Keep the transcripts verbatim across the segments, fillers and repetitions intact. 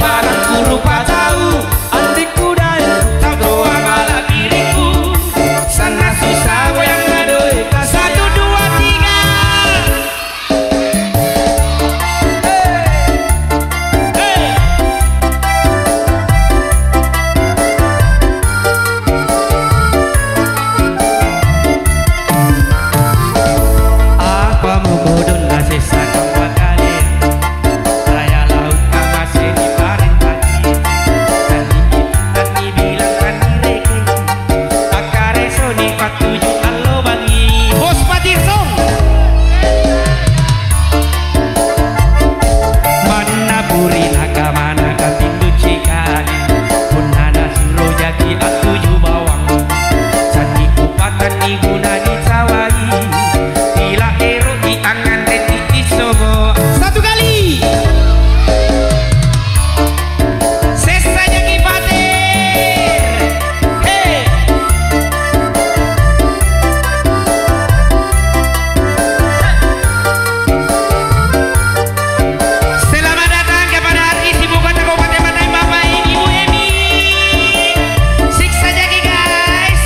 Parang rupa tau, anrikku dai, tau toa mala'birikku. Sanna susah goyang na doe'. Satu, dua, tiga. Hei. Hei. Apa mukodonna sessa kamma kalea? Raya laukka mase niparentaki. Tannibilang tanireke. Akkaresoni pattuju allo bangngi. Bos Patirson. Manna purina kamana katinduci kali. Punna nasuro jaki attuju bawang. Sanni kupatanni guna nicawai. Pila eroki angnganre titti sobo. Satu kali. Sessa jaki pate. He. Selamat datang kepada artis ibu kota Kabupaten Mataeng, Bapak Ibu Emi. Siksa jaki, guys.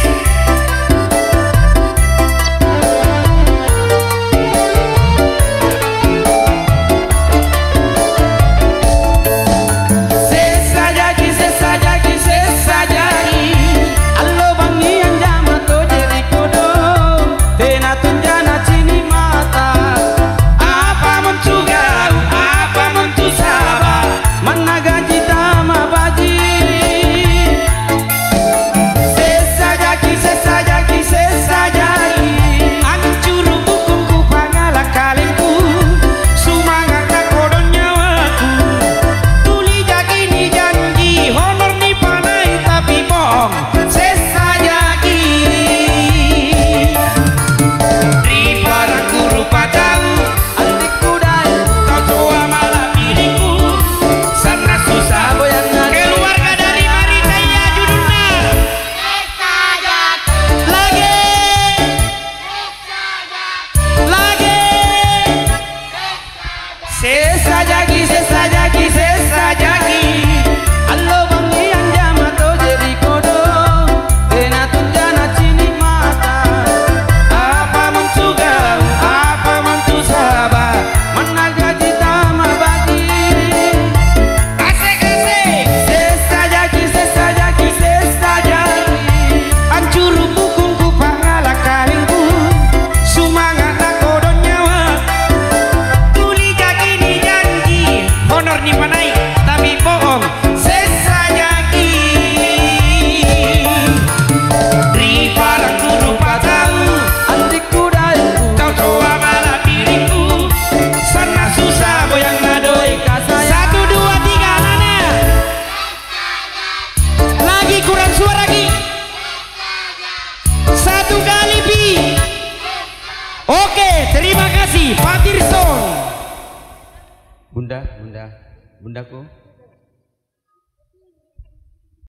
Sessa jaki, sessa jaki, sessa jaki. Allo bangngi anjama tojeng ri kodong. Tena tunjana cini' mata. Apa montu gau, apa montu saba. Manna gaji tama baji. Sessa jaki, sessa jaki, sessa jaki. Ancuru' bukungku, pangala' kalengku. Sumanga' nakodong nyawaku. Tuli jaki nijanji, honor nipanai tapi bohong. Sessa jaki. Ri parang rupa tau. Anrikku dai, tau toa mala'birikku, sanna susah boyanna. Keluarga dari Maritaya judulna. Lagi. Lagi. Sessa jaki, sessa jaki, sessa jaki. Allo bangngi anjama tojeng ri kodong. Tena tunjana cini' mata. Apa montu gau, apa montu saba. Manna gaji tama baji. Asik, asik. Sessa jaki, sessa jaki, sessa jaki. Ancuru' bukungku, pangala' kalengku. Sumanga' nakodong nyawa. Tuli jaki nijanji, honor nipanai, tapi bohong. Sessa jaki. Ri parang rupa tau. Anrikku dai. Tau toa mala'birikku. Sanna susah boyanna doe'. Satu, dua, tiga, nana. Lagi kurang suara, Ki. Satu kali, Pi. Oke, terima kasih, Patirson. Bunda, Bunda, Bundaku.